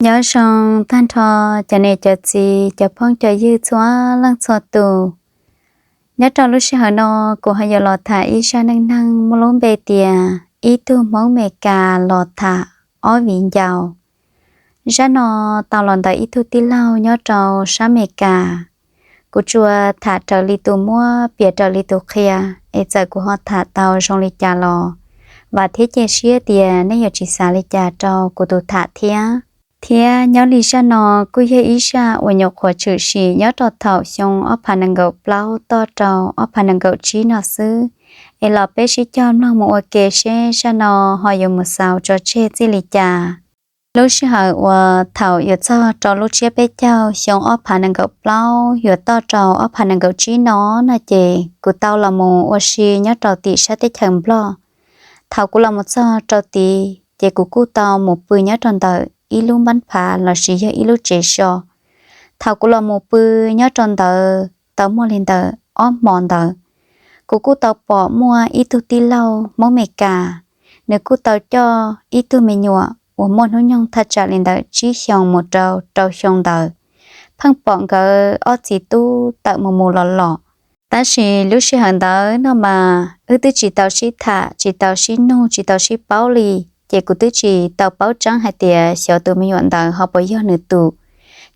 Nyob zoo tag nrho cov niam cov txiv cov phooj cov ywg txhua leej txhua tus. Nyob rau lub sij hawm no kuv ho yuav los tham ib zaj neej neeg muaj lub npe tias ib tug Hmoob Meskas los tham ob viv ncaus. Zaj no tau los ntawm ib tug tij laug nyob rau sab Meskas. Kuv tsuas tham raws li tus muab piav raws li tus qhia, es txawm kuv ho tham tau zoo li cas los vam thiab cia siab tias nej yuav tsis xav li cas rau kuv tus tham thiab. Thiab nyob li zaj no kuj yog ib zaj uas nyuam qhuav tshwm sim nyob rau thaum xyoo ob phav nees nkaum plaub toj rau ob phav nees nkaum tsib no xwb. Es los peb sib cog mloog mus ua ke seb zaj no ho yuav mus xaus tso tseg txij li cas. Lub sij hawm uas thaum yuav txog rau lub tsiab peb caug xyoo ob phav nees nkaum plaub yuav toj rau ob phav nees nkaum tsib no, no ces kuv tau los mus ua si nyob rau tim sab teb chaws Nplog. Thaum kuv los mus txog rau tid ces kuv kuj tau mus pw nyob rau ntawm ib lub npab phav lossis yog ib lub tsev so. Thaum kuv los mus pw nyob rau ntawd tau muaj li ntawm ob hmo ntawd, kuv kuj tau pom muaj ib tug tij laug Hmoob Meskas, nws kuj tau coj ib tug me nyuam uas muaj hnub nyoog thaj tsam li ntawm tsib xyoos mus rau rau xyoo ntawd, pheej pom nkawd ob txiv tub tawm mus mus los los. Tab sis lub sij hawm ntawd no mas wb twb tsis tau sib tham, tsis tau sib nug, tsis tau sib paub li, ces kuv twb tsis tau paub tseeb hais tias xyov tus me nyuam ntawd ho puas yog nws tus.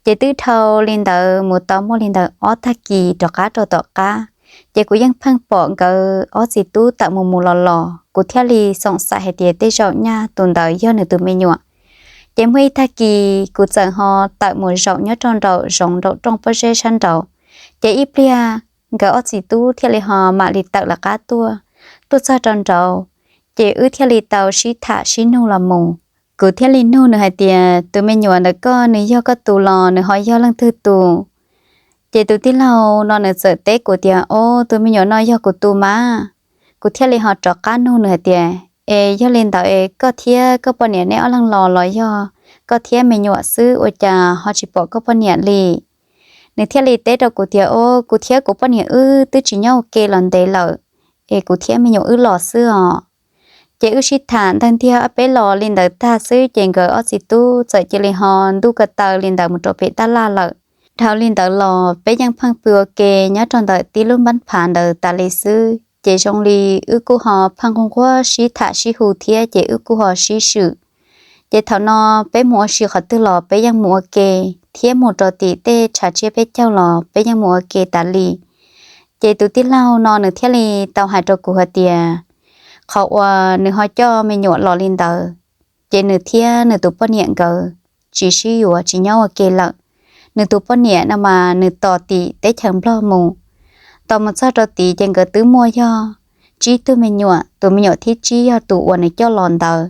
Ces twb dhau li ntawd mus tau muaj li ntawm ob tag kis rov qab rau tom qab, ces kuv yeej pheej pom nkawd ob txiv tub tawm mus mus los los, kuv thiaj li xoom xaim hais tias tej zaum nyaj tus ntawd yog nws tus me nyuam. Ces muaj ib tag kis kuv txawm ho tawm mus zaum nyob rau nraum zoov nraum rooj pob zeb sab nraud, ces ib pliag nkawd ob txiv tub thiaj li ho mam li tawm lawv qab tuaj, tuaj txog rau nraud, ces wb thiaj li tau sib tham sib nug los mus. Kuv thiaj li nug nws hais tias tus me nyuam ntawm koj nws yog koj tus los nws ho yog leej twg tus? Ces tus tij laug no nws txawm teb kuv tias o, tus me nyuam no yog kuv tus mas. Kuv thiaj li ho rov qab nug nws hais tias es yog li ntawd es koj thiab koj poj niam neb ob leeg los los yog koj thiab me nyuam xwb, ua cas ho tsis pom koj poj niam li? Nws thiaj li teb rau kuv tias o, kuv thiab kuv poj niam wb twb tsis nyob ua ke los ntev lawm, es kuv thiab me nyuam wb los xwb os. Ces wb sib tham ntawg ntiag ob peb los li ntawd tag xwb ces nkawd ob txiv tub txawm cia li ho ntuj ko taw li ntawd mus rau pem tab laj lawm. Dhau li ntawd los peb yeej pheej pw ua ke nyob rau ntawm tib lub npab phav ntawd tas li xwb, ces zoo li wb kuj ho pheej nquag nquag sib tham sib hu thiab ces wb kuj ho sib swm. Ces thaum no peb mus ua si qhov twg los peb yeej mus ua ke, thiab mus rau tim tej tshav tsiab peb caug los peb yeej mus ua ke tas li. Ces tus tij laug no nws thiaj li tau hais rau kuv hais tias qhov uas nws ho coj me nyuam los li ntawd, ces nws thiab nws tus poj niam nkawd tsis sib yuav tsis nyob ua ke lawm. Nws tus poj niam no mas nws tos tim teb chaws Nplog mus, tos mus txog rau tid ces nkawd twb muaj yog tsib tug me nyuam, tus me nyuam thib tsib yog tus uas nws coj los ntawd.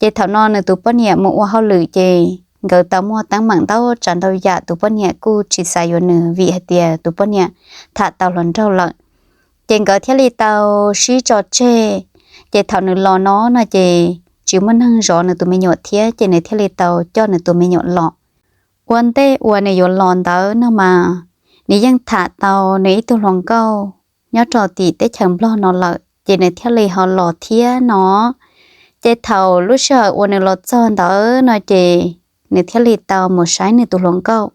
Ces thaum no nws tus poj niam mus ua hauj lwm ces nkawd tau muaj teeb meem ntau tsav ntau yam, tus poj niam kuj tsis xav yuav nws vim hais tias tus poj niam tham tau hluas nraug lawm. Ces nkawd thiaj li tau sib tso tseg. Ces thaum nws los no no ces tsis muaj neeg zov nws tus me nyuam thiab ces nws thiaj li tau coj nws tus me nyuam los. Ua ntej uas nws yuav los ntawd no mas nws yeej tham tau nws ib tug hluas nkauj nyob rau tim teb chaws Nplog no lawm ces nws thiaj li ho los thiab no. Ces thaum lub sij hawm uas nws los txog ntawd no ces nws thiaj li tau mus saib nws tus hluas nkauj.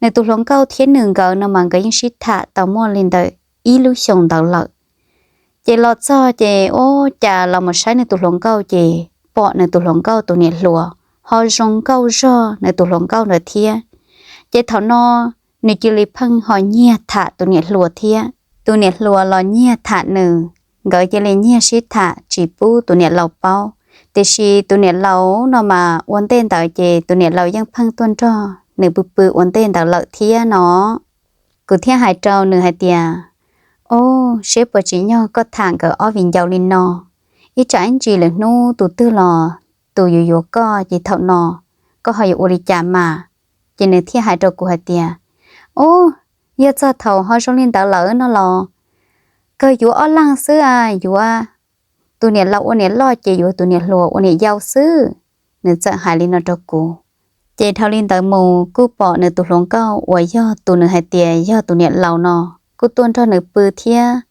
Nws tus hluas nkauj thiab nws nkawd no mas nkawd yeej sib tham tau muaj li ntawm ib lub xyoos ntawd lawm. Ces los txog ces ua cas los mus saib nws tus hluas nkauj ces pom nws tus hluas nkauj tus niam hluas ho zoo nkauj zog nws tus hluas nkauj ntawd thiab. Ces thaum no nws cia li pheej ho nyiag tham tus niam hluas thiab, tus niam hluas los nyiag tham nws, nkawd cia li nyiag sib tham tsis pub tus niam laus paub. Tiam sis tus niam laus no mas ua ntej ntawd ces tus niam laus yeej pheej tuaj nrog nws pw pw ua ntej ntawd lawm thiab no. Kuv thiaj hais rau nws hais tias o, seb puas tsim nyog koj tham nkawd ob viv ncaus li no, ib tsam ib ntsis lwm hnub tus twg los tus yuav yuav koj ces thaum no koj ho yuav ua li cas mas? Ces nws thiaj hais rau kuv hais tias o, yog txog thaum ho zoo li ntawd lawm no los kawg yuav ob leeg xwb a, yuav tus niam laus ua niam loj ces yuav tus niam hluas ua niam yau xwb. Nws txawm hais li no rau kuv. Ces dhau li ntawd mus kuj pom nws tus hluas nkauj uas yog tus nws hais tias yog tus niam laus no kuj tuaj nrog nws pw thiab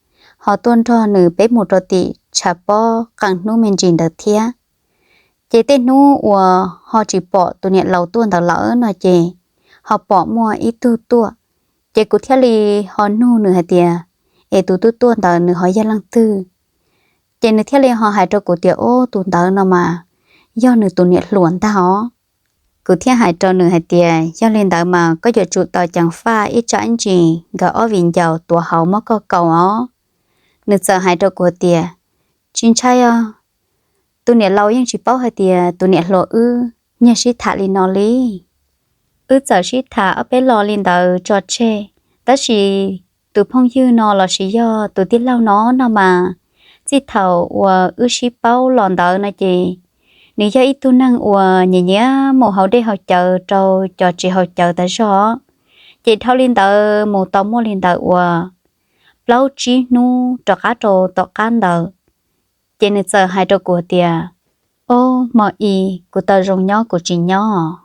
ho tuaj nrog nws peb mus rau tim tshav pob qee hnub me ntsis ntawd thiab. Ces tej hnub uas ho tsis pom tus niam laus tuaj ntawd lawm no ces ho pom muaj ib tug tuaj. Ces kuv thiaj li ho nug nws hais tias, es tus tuaj tuaj ntawd nws ho yog leej twg? Ces nws thiaj li ho hais rau kuv tias, o, tus ntawd no mas yog nws tus niam hluas ntag os. Kuv thiaj hais rau nws hais tias, yog li ntawd mas koj yuav tsum tau ceev faj ib tsam ib ntsis nkawd ob viv ncaus tuav hauv muab koj kaus os. Nws txawm hais rau kuv tias, tsis ntshai os, tus niam laus yeej tsis paub hais tias tus niam hluas wb nyiag sib tham li no li. Wb txawm sib tham ob peb lo li ntawd tso tseg, tab sis tus phooj ywg no lossis yog tus tij laug no no mas, txij thaum uas wb sib paub los ntawd no ces nws yog ib tug neeg uas nyiam nyiam mus haus dej haus cawv rau cov tsev haus cawv tas zog. Ces dhau li ntawd mus tau muaj li ntawd uas plaub tsib hnub rov qab rau tom qab ntawd, ces nws txawm hais rau kuv tias, o, Mos Is, kuv tau zoo nyob kuv tsis nyob,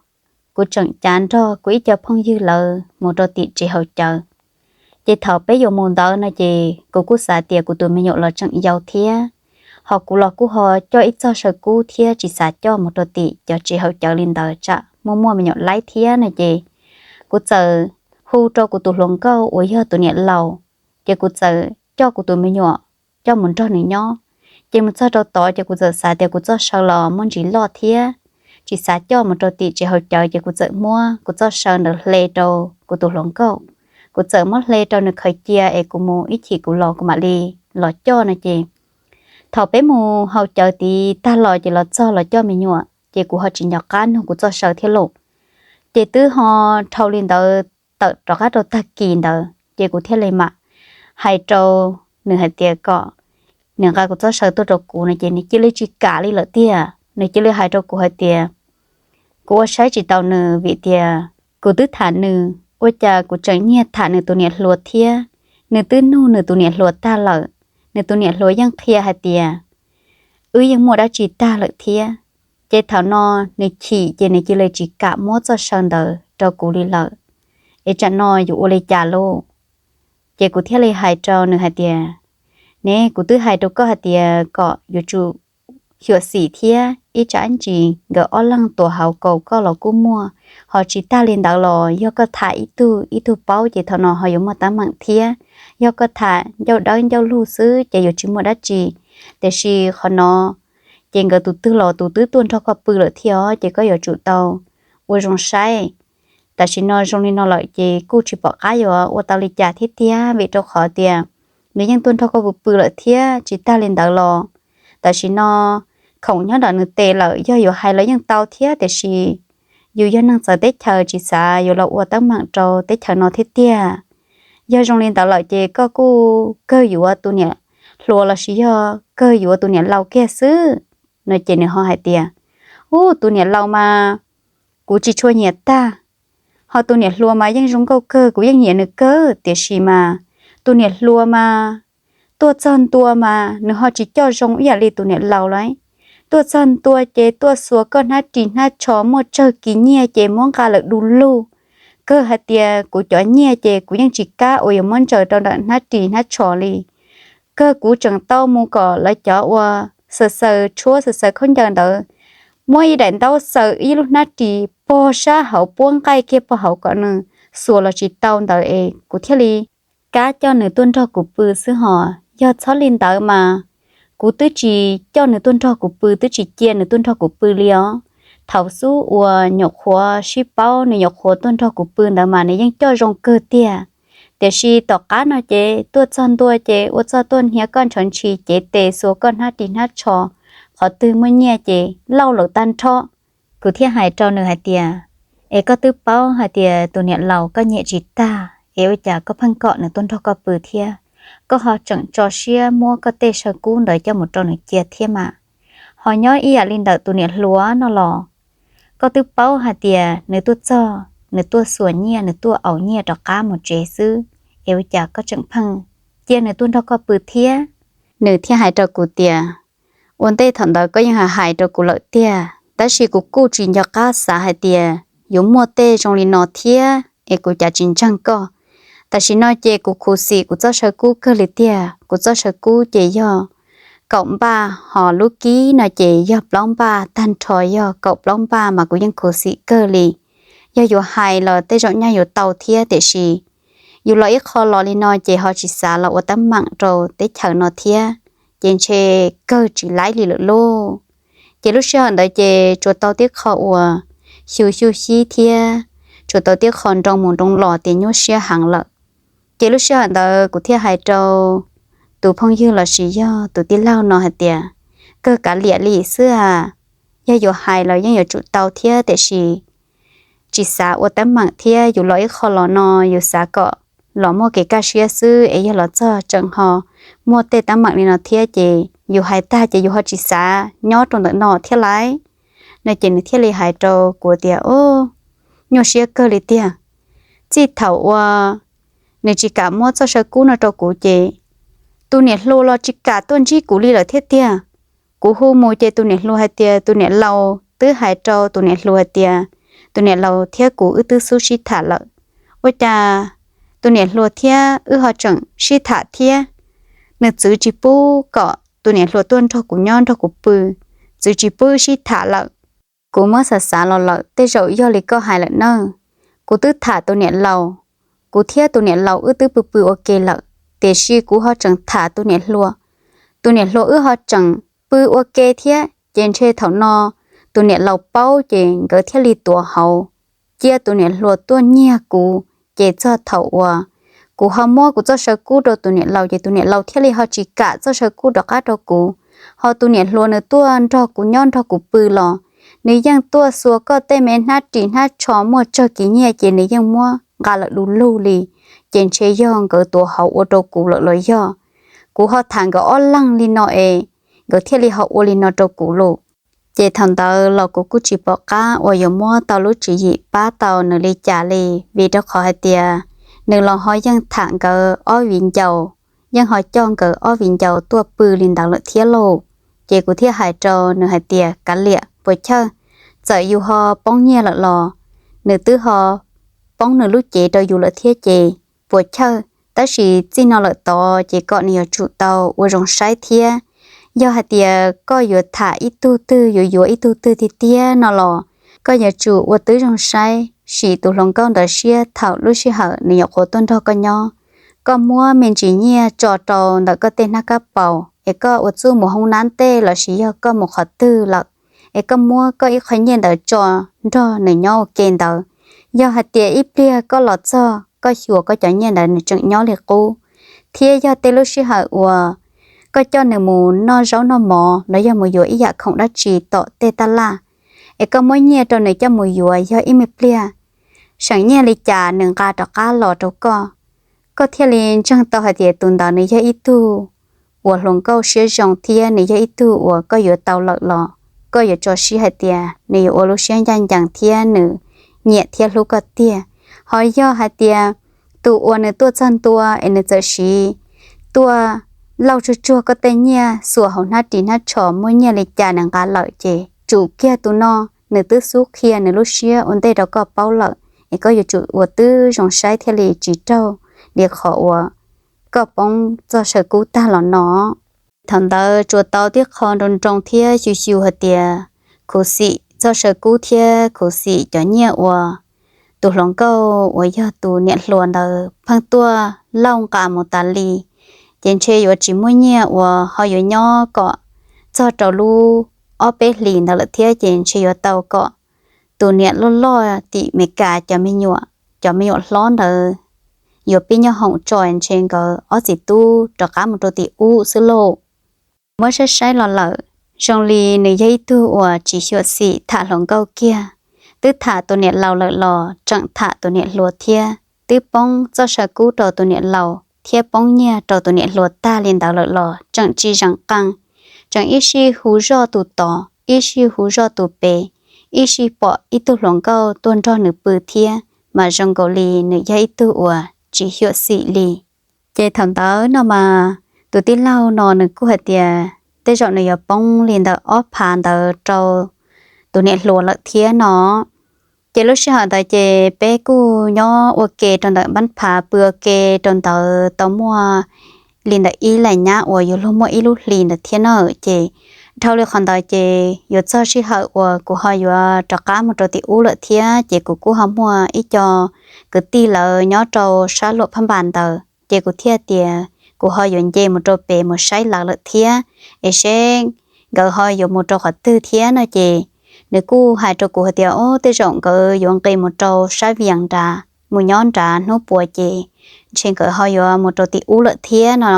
kuv tseem cav nrog kuv ib co phooj ywg lawv mus rau tim tsev haus cawv. Ces thaum peb yuav mus ntawd no ces kuv kuj xav tias kuv tus me nyuam los tseem yau thiab, ho kuv los kuj ho coj ib txog saw kub thiab tsis xav coj mus rau tim cov tsev haus cawv li ntawd tsam muaj muaj me nyuam laib thiab no ces kuv txawm hu rau kuv tus hluas nkauj uas yog tus niam laus, ces kuv txawm coj kuv tus me nyuam coj mus nrog nws nyob. Ces mus txog rau tod ces kuv txawm xav tias kuv txoj saw los muaj ntsis loj thiab, tsis xav coj mus rau tim tsev haus cawv ces kuv txawm muab kuv txoj saw ntawd hle rau kuv tus hluas nkauj. Kuv txawm muab hle rau nws khaws cia es kuv mus ib chim kuv los kuv mam li los coj no ces thaum peb mus haus cawv tid tag los ces los txog los coj me nyuam ces kuv ho tsis nco qab nug kuv txoj saw thiab lauj. Ces twb ho dhau li ntawd tawm rov qab rau tag kis ntawd ces kuv thiaj li mam hais rau nws hais tias kom nws nqa kuv txoj saw tuaj rau kuv no ces nws cia li tsis kam li lawm tiag. Nws cia li hais rau kuv hais tias kuv ua saib tsis taus nws vim tias kuv twb tham nws, ua cas kuv tseem nyiag tham nws tus niam hluas thiab, nws twb nug nws tus niam hluas tag lawm, nws tus niam hluas yeej qhia hais tias wb yeej muaj dab tsi tag lawm thiab. Ces thaum no nws chim ces nws cia li tsis kam muab txoj saw ntawd rau kuv li lawm. Es tsam no yuav ua li cas lauj? Ces kuv thiaj li hais rau nws hais tias, ne, kuv twb hais rau koj hais tias kom yuav tsum xyuam xim thiab ib tsam ib ntsis nkawd ob leeg tuav hauv kaus koj los kuj muaj, ho tsis tag li ntawd los yog koj tham ib tug ib tug paub ces thaum no ho yuav muaj teeb meem thiab. Yog koj tham ncauj dawb ncauj lug xwb ces yuav tsis muaj dab tsi, tiam sis qhov no ces nkawd tus twg los tus twb tuaj nrog koj pw lawm thiab os, ces koj yuav tsum tau ua zoo saib. Tam sim no zoo li no lawm ces kuj tsis pom qab yuav ua tau li cas thiab tiag, vim rau qhov tias nws yeej tuaj nrog koj pw pw lawm thiab. Tsis tag li ntawd los tam sim no khoom nyob ntawm nws tes lawm, yog yuav hais los yeej tau thiab, tiam sis yus yog neeg txawv teb chaws tsis xav yuav los ua teeb meem rau teb chaws no thiab tiag. Yog zoo li ntawd lawm ces koj kuj kawg yuav tus niam hluas lossis yog kawg yuav tus niam laus kiag xwb no. Ces nws ho hais tias, u, tus niam laus mas kuv tsis tshua nyiam tag, ho tus niam hluas mas yeej zoo nkauj kawg, kuv yeej nyiam nws kawg, tiam sis mas tus niam hluas mas tuaj txog ntua mas nws ho tsis coj zoo ib yam li tus niam laus lawm. Tuaj txog ntua ces tuaj xuas koj hnab ris hnab tsho, muaj tsawg kis nyiaj ces muab nqa lawm du lug. Kawg hais tias kuv cov nyiaj ces kuv yeej tsis kam uas yuav muab ntsaws rau ntawm hnab ris hnab tsho li. Kawg kuv tseem tau mus kom lawv cov uas xaws xaws tshuab xaws xaws khaub ncaws ntawd muab ib daim ntaub xaws ib lub hnab ris pog sab hauv puab nqaij kiag pog hauv kom nws xuas los tsis tau ntawd es kuv thiaj li kam coj nws tuaj nrog kuv pw xwb hos. Yog txhob li ntawd mas kuv twb tsis coj nws tuaj nrog kuv pw, twb tsis cia nws tuaj nrog kuv pw li os. Thaum xub uas nyuam qhuav sib paub nws nyuam qhuav tuaj nrog kuv pw ntawd mas nws yeej coj zoo kawg tiag. Tiam sis tom qab no ces tuaj txog ntua ces ua txuj tuaj hnia koj ntshav ntshis, cev tes xuas koj hnab ris hnab tsho, qhov twg muaj nyiaj ces lauj lawm tag nrho. Kuv thiaj hais rau nws hais tias, es koj twb paub hais tias tus niam laus koj nyiam tsis tag es ua cas koj pheej kom nws tuaj nrog koj pw thiab? Koj ho tseem tso siab muab koj tej saw kub ntawd coj mus rau nws cia thiab mas. Ho nyob ib yam li ntawm tus niam hluas no los, koj twb paub hais tias nws tuaj txog nws tuaj xuas nyiaj, nws tuaj aus nyiaj rov qab mus tsev xwb, es ua cas koj tseem pheej cia nws tuaj nrog koj pw thiab? Nws thiaj hais rau kuv tias, ua ntej thaum ntawd koj yeej hais hais rau kuv lawm tiag, tab sis kuv kuj tsis nco qab xav hais tias yuav muaj tej zoo li no thiab es kuv cas tsis ntseeg koj. Tam sim no ces kuv khuv xim kuv txoj saw kub kawg li tiag. Kuv txoj saw kub ces yog kaum npaj, ho lub kib no ces yog plaub npaj, tag nrho yog kaum plaub npaj mas kuv yeej khuv xim kawg li. Yog yuav hais los tej zaum nyaj yuav tau thiab, tiam sis yus los ib qho los li no ces ho tsis xav los ua teeb meem rau teb chaws no thiab, ces ntshe kawg tsis laib li lawm lauj. Ces lub sij hawm ntawd ces tsuas tau tib qho uas xyu xyuj xyib thiab tsuas tau tib qho nroo mus nroo los tias nyuaj siab heev lawm. Ces lub sij hawm ntawd kuv thiaj hais rau tus phooj ywg lossis yog tus tij laug no hais tias, kawg kav liam li xwb as, yog yuav hais los yeej yuav tsum tau thiab, tiam sis tsis xav ua teeb meem thiab, yus los ib qho los no yus xav kom los muaj kev kaj siab xwb, es yog los txog tseem ho muaj tej teeb meem li no thiab ces yus hais tag ces yus ho tsis xav nyob rau ntawm no thiab lauj. No ces nws thiaj li hais rau kuv tias, o, nyuaj siab kawg li tiag. Txij thaum uas nws tsis kam muab txoj saw kub no rau kuv ces tus niam hluas los tsis kam tuaj ntsib kuv li lawm thiab tiag. Kuv hu mus ces tus niam hluas hais tias tus niam laus twb hais rau tus niam hluas hais tias tus niam laus thiab kuv wb twb xub sib tham lawm. Ua cas tus niam hluas thiab wb ho tseem sib tham thiab? Nws txwv tsis pub kom tus niam hluas tuaj nrog kuv nyob nrog kuv pw, txwv tsis pub wb sib tham lawm. Kuv muab xav xav los lawm tej zaum yog li koj hais lawm nawb. Kuv twb tham tus niam laus, kuv thiab tus niam laus wb twb pw pw ua ke lawm, tiam sis kuv ho tseem tham tus niam hluas. Tus niam hluas wb ho tseem pw ua ke thiab, ces ntshe thaum no tus niam laus paub ces nkawd thiaj li tuav hauv cia tus niam hluas tuaj nyiag kuv. Ces txog thaum uas kuv ho muab kuv txoj saw kub rau tus niam laus ces tus niam laus thiaj li ho tsis kam txoj saw kub rov qab rau kuv. Ho tus niam hluas nws tuaj nrog kuv nyob nrog kuv pw los nws yeej tuaj xuas koj tej me hnab ris hnab tsho muaj tsawg kiv nyiaj ces nws yeej muab nqa lawm du lug li. Ces ntshe yog nkawd tuav hauv ua rau kuv lawm los yog. Kuv ho tham nkawd ob leeg li no es nkawd thiaj li ho ua li no rau kuv lauj. Ces thaum ntawd los kuv kuj tsis pom qab uas yuav muab tau lub tswv yim pab tau nws li cas li, vim rau qhov hais tias nws los ho yeej tham nkawd ob viv ncaus, yeej ho coj nkawd ob viv ncaus tuaj pw li ntawd lawm thiab lauj. Ces kuv thiaj hais rau nws hais tias, kav liam puas chawj, txawm yus ho poob nyiaj lawm los nws twb ho poob nws lub cev rau yus lawm thiab ces puas chawj, tab sis txij no lawm tod ces kom nws yuav tsum tau ua zoo saib thiab. Yog hais tias koj yuav tham ib tug twg, yuav yuav ib tug twg tiag tiag no los koj yuav tsum ua tib zoo saib sim tus hluas nkauj ntawd siab thaum lub sij hawm nws nyuam qhuav tuaj nrog koj nyob. Koj muab me ntsis nyiaj tso rau ntawm koj tej hnab kab paus es koj ua txuj mus hoob nab tej lossis yog koj mus qhov twg lawm, es koj muab koj ib qho nyiaj ntawd tso nrog nws nyob ua ke ntawd. Yog hais tias ib pliag koj los txog koj xyuas koj cov nyiaj ntawd nws tseem nyob li qub, thiab yog tej lub sij hawm uas koj coj nws mus noj zaub noj mov los yog mus yuav ib yam khoom dab tsi tom tej taj laj, es koj muab nyiaj rau nws coj mus yuav, yog ib me pliag seem nyiaj li cas nws nqa rov qab los rau koj, koj thiaj li ntseeg tau hais tias tus ntawd nws yog ib tug uas hluas nkauj siab zoo thiab nws yog ib tug uas koj yuav tau lawm los koj yuav tso siab hais tias nws yuav ua lub siab ncaj ncees thiab nws nyiam thiab hlub koj tiag. Ho yog hais tias tus uas nws tuaj txog ntua es nws txawm siv tuaj lauj tsuag tsuag koj tej nyiaj xuas hauv hnab ris hnab tsho muaj nyiaj li cas nws nqa lawm ces tsum kiag tus no nws twb xub qhia nws lub siab ua ntej rau koj paub lawm, es koj yuav tsum ua tib zoo saib thiaj li tsis raug li qhov uas koj poob txoj saw kub tag los no. Thaum ntawd tsuas tau tib qho nroo nroo thiab xyu xyu hais tias khuv xim txoj saw kub thiab khuv xim cov nyiaj uas tus hluas nkauj uas yog tus niam hluas ntawd pheej tuaj lauj nqa mus tas li. Ces ntshe yuav tsis muaj nyiaj uas ho yuav nyob kom txog rau lub ob peb hlis ntawd lawm thiab, ces ntshe yuav tau kom tus niam loj loj tim Meskas cov me nyuam, cov me nyuam hlob ntawd yuav pib nyob hoom tso, ntshe nkawd ob txiv tub rov qab mus rau tim ub xwb lauj. Muab saib saib los lawm, zoo li nws yog ib tug uas tsis xyuam xim tham hluas nkauj kiag, twb tham tus niam laus lawm los tseem tham tus niam hluas thiab, twb poob txoj saw kub rau tus niam laus thiab poob nyiaj rau tus niam hluas tag li ntawd lawm los tseem tsis zeem qees, tseem ib sij hu zoj tus tod, ib sij hu zoj tus pem, ib sij pom ib tug hluas nkauj tuaj nrog nws pw thiab, mas zoo nkaus li nws yog ib tug uas tsis xyuam xim li. Ces thaum ntawd no mas tus tij laug no nws kuj hais tias tej zaum nws yuav poob li ntawm ob phav ntawd rau tus niam hluas lawm thiab no. Ces lub sij hawm ntawd ces peb kuj nyob ua ke rau ntawm npab phav, pw ua ke rau ntawd tau muaj li ntawm ib lam nyab uas yuav luag muaj ib lub hlis ntawd thiab na. Ces dhau li qhov ntawd ces yuav txog sij hawm uas kuv ho yuav rov qab mus rau tim ub lawm thiab ces kuv kuj ho muaj ib co kwv tij lawv nyob rau sab Luam Phaj Npas ntawd ces kuv thiaj tias kuv ho yuav nce mus rau pem mus saib lawv lawm thiab, es seb nkawd ho yuav mus rau qhov twg thiab no ces nws kuj hais rau kuv hais tias, o, tej zaum nkawd yuav nqis mus rau sab Vias nrad mus nyob nrad hnub puas ces ntshe nkawd ho yuav mus rau tim ub lawm thiab no.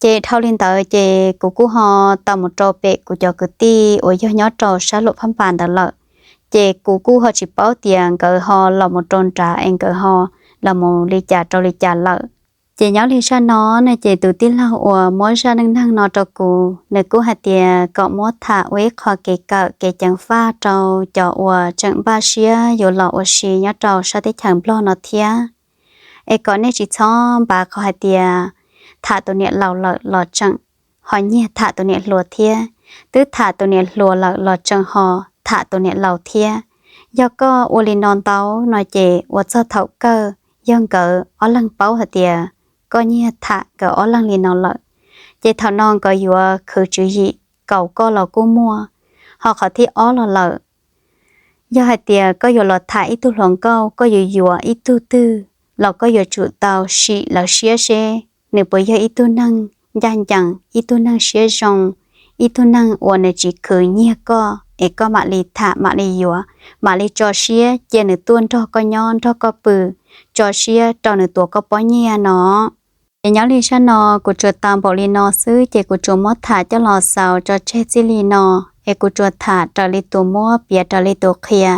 Ces dhau li ntawd ces kuv kuj ho tau mus rau pem kuv cov kwv tij uas yog nyob rau sab Luam Phaj Npas ntawd lawm. Ces kuv kuj ho tsis paub tias nkawd ho los mus rau nrad es nkawd ho los mus li cas rau li cas lawm. Ces nyob li zaj no no ces tus tij laug uas muab zaj neej neeg no rau kuv nws kuj hais tias kom muab tham ua ib qho kev kawm kev ceev faj rau cov uas tseem npaj siab yuav los ua si nyob rau sab teb chaws Nplog no thiab. Es kom nej tsis txhob npav qhov hais tias tham tus niam laus lawm los tseem ho nyiag tham tus niam hluas thiab, twb tham tus niam hluas lawm los tseem ho tham tus niam laus thiab. Yog koj ua li no ntau no ces ua txog thaum kawg yog nkawd ob leeg paub hais tias koj nyiag tham nkawd ob leeg li no lawm, ces thaum no nkawd yuav khwv tswv yim kaus koj los kuj muaj. Ho qhov thib ob los lawm, yog hais tias koj yuav los tham ib tug hluas nkauj, koj yuav yuav ib tug twg los koj yuav tsum tau sim lawv siab seb nws puas yog ib tug neeg ncaj ncees, ib tug neeg siab zoo, ib tug neeg uas nws tsis khwv nyiag koj es koj mam li tham mam li yuav, mam li tso siab cia nws tuaj nrog koj nyob nrog koj pw, tso siab rau nws tuav koj pob nyiaj no. Ces nyob li zaj no kuv tsuas tau npaum li no xwb ces kuv tsuas muab tham coj los xaus tso tseg txij li no, es kuv tsuas tham raws li tus muab piav raws li tus qhia.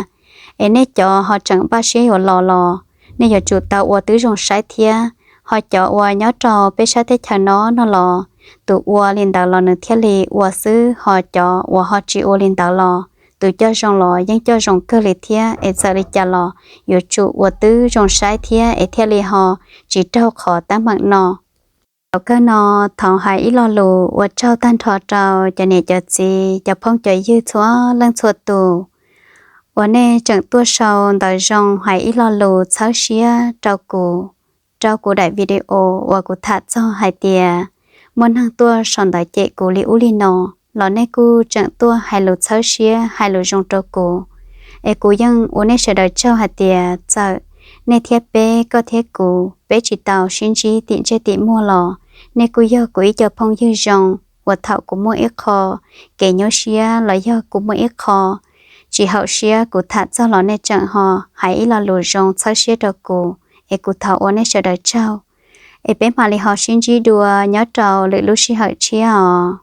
Es nej cov ho tseem npaj siab yuav los los nej yuav tsum tau ua tib zoo saib thiab. Ho cov uas nyob rau peb sab teb chaws no no los tus ua li ntawd los nws thiaj li ua xwb, ho cov uas ho tsis ua li ntawd los tus coj zoo los yeej coj zoo kawg li thiab. Es txawm li cas los yuav tsum ua tib zoo saib thiab es thiaj li ho tsis raug qhov teeb meem no. Thaum kawg no thov hais ib lo lus ua tsaug tag nrho rau cov niam cov txiv cov phooj cov ywg txhua leej txhua tus uas nej tseem tuaj sau ntawv zoo hais ib lo lus txhawb siab rau kuv, rau kuv daim video uas kuv tham txog hais tias muaj neeg tuaj sau ntawv cem kuv li ub li no, los nej kuj tseem tuaj hais lus txhawb siab hais lus zoo rau kuv. Es kuv yeej ua nej sawv daws tsaug hais tias txawm nej thiab peb, koj thiab kuv, peb tsis tau sib ntsib tim ntsej tim muag los nej kuj yog kuv ib co phooj ywg zoo uas thaum kuv muaj ib qho kev nyuaj siab los yog kuv muaj ib qho tsis haum siab kuv tham txog los nej tseem ho hais ib lo lus zoo txhawb siab rau kuv, es kuv thov ua nej sawv daws tsaug. Es peb mam li ho sib ntsib dua nyob rau lwm lub sij hawm tshiab os.